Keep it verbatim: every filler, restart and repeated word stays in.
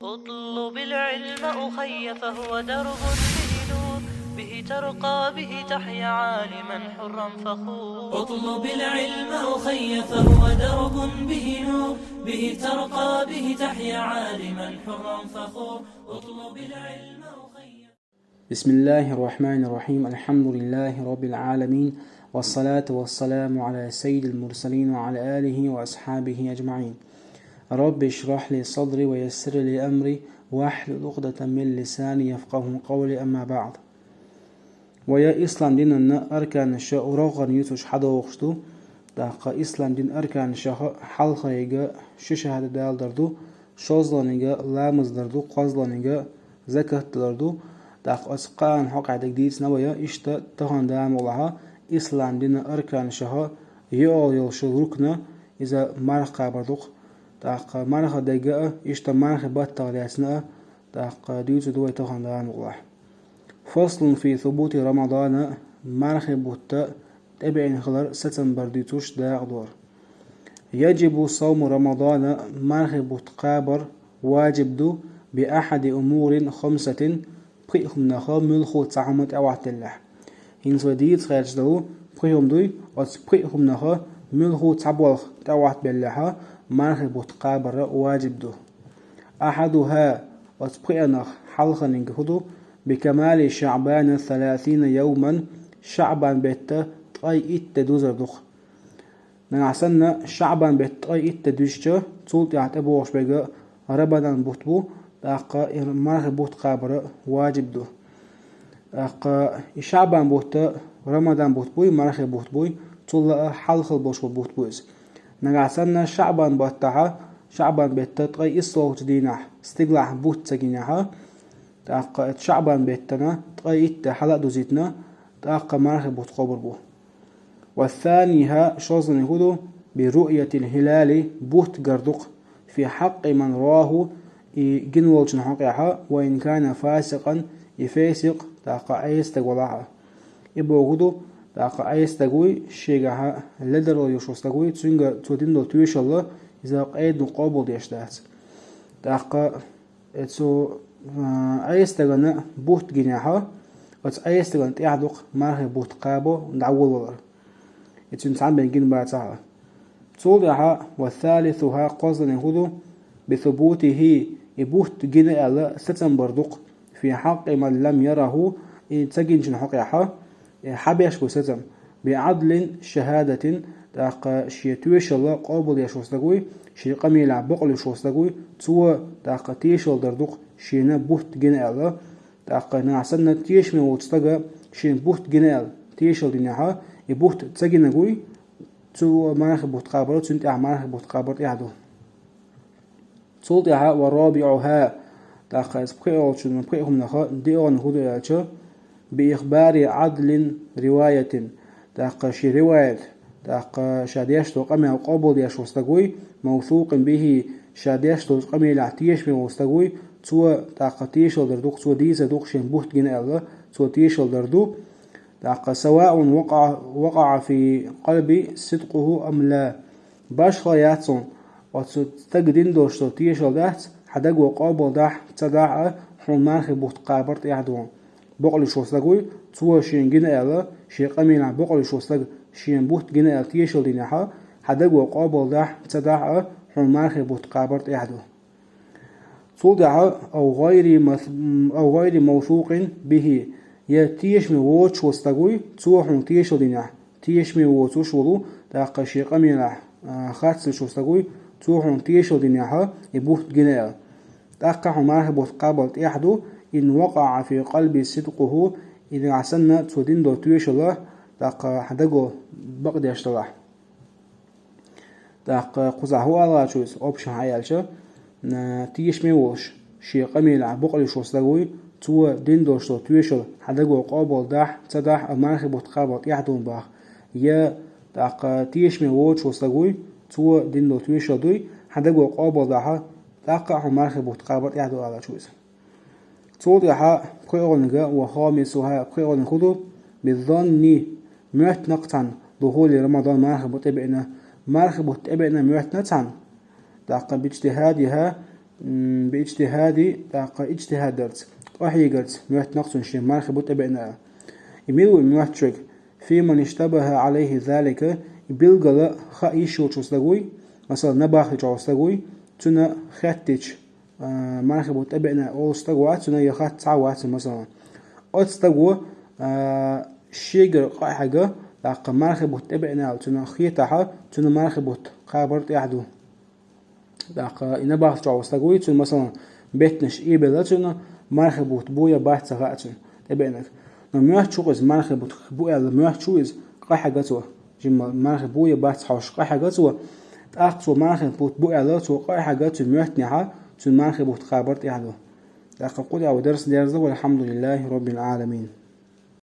اطلب العلم أخي فهو درب به نور، به ترقى به تحيا عالما حرا فخور. اطلب العلم أخي فهو درب به نور، به ترقى به تحيا عالما حرا فخور. اطلب العلم أخي. بسم الله الرحمن الرحيم. الحمد لله رب العالمين، والصلاة والسلام على سيد المرسلين وعلى آله وأصحابه أجمعين. رب اشرح لي صدري ويسر لي أمري واحلل عقدة من لساني يفقهوا قولي، أما بعد. Вай ислам динан арканаш, рогӀанаш юцуш хьадоагӀаш ду. ТӀаккха ислам динан арканашах хьалхарниг ши шахӀадат далар ду, шозлагӀниг ламаз дар ду, кхозлагӀниг закат далар ду. ТӀаккха оцу кхаанна хьокъехь дерг дийцина вай, иштта тахана дӀа ма гӀолахь, ислам динан арканашах йоӀ йолуш йолу рукн, иза марха кхабар ду-кх. ТӀаккха марха дерг а, иштта мархи баттах лаьцна а, тӀаккха дуьйцур ду вай тахана дӀа ма гӀолахь. فصل في ثبوت رمضان, мархи бутт тӀебеана хилар сацам бар дуьйцуш дакъа ду хӀара. يجب صوم رمضان, мархи бутт кхабар ваджиб ду, بأحد أمور خمسة, пхи хӀуманах муьлхха цхьа хӀума тӀехӀоттаделлехь. ХӀинца вай дийца гӀерташ долу пхи хӀума дуй, оцу пхи хӀуманах муьлхха цхьа болх тӀехӀоттабеллехь, мархи бутт кхабар ваджиб ду. أحدها, оцу пхиъанах хьалхарниг хӀун ду, بكمال شعبان ثلاثين يوما, ШаӀбан беттан ткъе итт де дузар ду-кх. Нагахь санна ШаӀбан беттан ткъе итт де дуьзча, цул тӀаьхьа тӀебогӀуш берг Рамадан бутт бу, тӀаккха и мархи бутт кхабар ваджиб ду. ТӀаккха и ШаӀбан бутт Рамадан бутт буй, мархи бутт буй, цул а хьалхал болуш болу бутт бу иза. Нагахь санна ШаӀбан баттахь, ШаӀбан беттан ткъе иссалгӀачу дийнахь стигалахь бутт ца гинехь, тӀаккха оцу ШаӀбан беттан ткъе итт де хьала а дузийтина, тӀаккха мархи бутт кхобур бу. والثانيها, шозлагӀниг хӀун ду, برؤية الهلال, бутт гар ду-кх, في حق من رآه, и гина волчун хьокъехь, وإن كان فاسقا, и фасикъ, тӀаккха Ӏеса стаг валахь а. И бохург ду, тӀаккха Ӏеса стаг вуй, шегахь ледарло йолуш волу стаг вуй, цуьнга цо дина долу тоьшалла, иза къеданна къобалдеш дац. ТӀаккха Э, цу, а, Ӏеса стагана бутт гинехь, оцу Ӏеса стагана тӀехь ду-кх мархи бутт кхаба дӀаволавалар. И цуьнан цхьаьна бен гина бацахь а. Цул тӀаьхьа, والثالثها, кхозлагӀниг хӀун ду, بثبوته, и бутт гина аьлла сацам бар ду-кх, في حق من لم يره, и ца гиначун хьокъехь, э, хьабеш бу сацам, بعدل شهادة, тӀаккха шен тоьшалла къобалдеш волу стаг вуй, шен къамелехь бакъ луьйш волу стаг вуй, цо, тӀаккха, тешалла дар ду-кх шена бутт гина аьлла. ТӀаккха нагахь санна тешаме волчу стага шена бутт гина аьлла тешалла динехь, и бутт ца гинарг вуй, цо мархи бутт кхабар, цуьнан тӀехь мархи бутт кхабар тӀехь ду. Цул тӀаьхьа, ورابعها, тӀаккха иза пхоьалгӀачун, пхоьалгӀачу хӀуманах диъалгӀаниг хӀун ду аьлча, بإخبار عدل رواية, тӀаккха шен риваят, тӀаккха ша деш долу къамел къобалдеш волу стаг вуй, موثوق به, ша деш долчу къамелехь тешаме волу стаг вуй, цо, тӀаккха, тешалла дар ду-кх, цо дийцар ду-кх шен бутт гина аьлла, цо тешалла дар ду. ТӀаккха, سواء وقع، وقع في قلبه صدقه أم لا. Башхалла яц хьуна, оцу стага дина долуш долу тешалла дац, хьан даго къобал дахь а, ца дахь а, хьуна мархи бутт кхабар тӀехь ду хьуна. Бакъ луьйш волу стаг вуй, цо шена гина аьлла, шен къамелехь бакъ луьйш волу стага шена бутт гина аьлла тешалла динехь, хьан даго къобал дахь а, ца дахь а, хьуна мархи бутт кхабар тӀехь ду. Цул тӀаьхьа, أو غير مث-، أو غير موثوق به, я тешаме воцуш волу стаг вуй, цо хьуна тешалла динехь, тешаме воцуш волу, тӀаккха шен къамелехь, а, харц луьйш волу стаг вуй, цо хьуна тешалла динехь, и бутт гина аьлла. ТӀаккха хьуна мархи бутт кхабар тӀехь ду, إن وقع في قلبه صدقه, и нагахь санна цо дина долу тоьшалла, тӀаккха хьан даго бакъдеш далахь. ТӀаккха кхузахь хӀун ала гӀерташ ву иза, общий хьаелча, а, тешаме волуш, шен къамелехь бакъ луьйш волу стаг вуй, цо дина долуш долу тоьшалла хьан даго къобал дахь а, ца дахь а, мархи бутт кхабар тӀехь ду хьуна боху. Я, тӀаккха, тешаме воцуш волу стаг вуй, цо дина долу тоьшалла дуй, хьан даго къобал дахь а, тӀаккха а хьуна мархи бутт кхабар тӀехь ду ала гӀерташ ву иза. Цул тӀаьхьа пхоьалгӀаниг, وخامسها, пхоьалгӀаниг хӀун ду, بالظن, моьттина-кх цхьаьна, دخول رمضان, мархи бутт тӀебеана, мархи бутт тӀебеана моьттина цхьаьна, тӀаккха, باجتهادها, м, би иджтихӀади, тӀаккха иджтихӀад дарца, къахьегарца моьттина-кх цунна шен мархий бутт тӀебеъна аьлла. И мила ву моьттуш верг? Фи ман иштабахӀа Ӏалайхи залика, и билггала хаа йиш йолча стага вуй, масала, набахти чӀоагӀа стага вуй, цунна хеттача, а, мархий бутт тӀебеъна аьлла олуш стаг вац цунна, я хатта цхьа а вац цунна, масала. Оцу стага, а, шегара къа а хьегна, тӀаккха мархий бутт тӀебеъна аьлла цунна хетахь, цунна мархий бутт кхабар тӀехь ду. ТӀаккха и набахти чӀоагӀа стаг вуй, цунна, масала, беттанаш ийбелла цунна, мархий бутт бу я бац ца хаьа цунна тӀебеънарг. Но моьттуш ву-кх иза, мархий бутт бу аьлла моьттуш ву иза, къа хьегна цо. Жимма мархий бу я бац хьовсуш къа хьегна цо, тӀаккха цо мархий бутт бу аьлла, цо къа хьегна цуьнан моьттинехь, цуьнан мархий бутт кхабар тӀехь ду. ТӀаккха кху тӀехь вай дарс дерзадо, валхьамдулиллахӀи роббил Ӏаламин.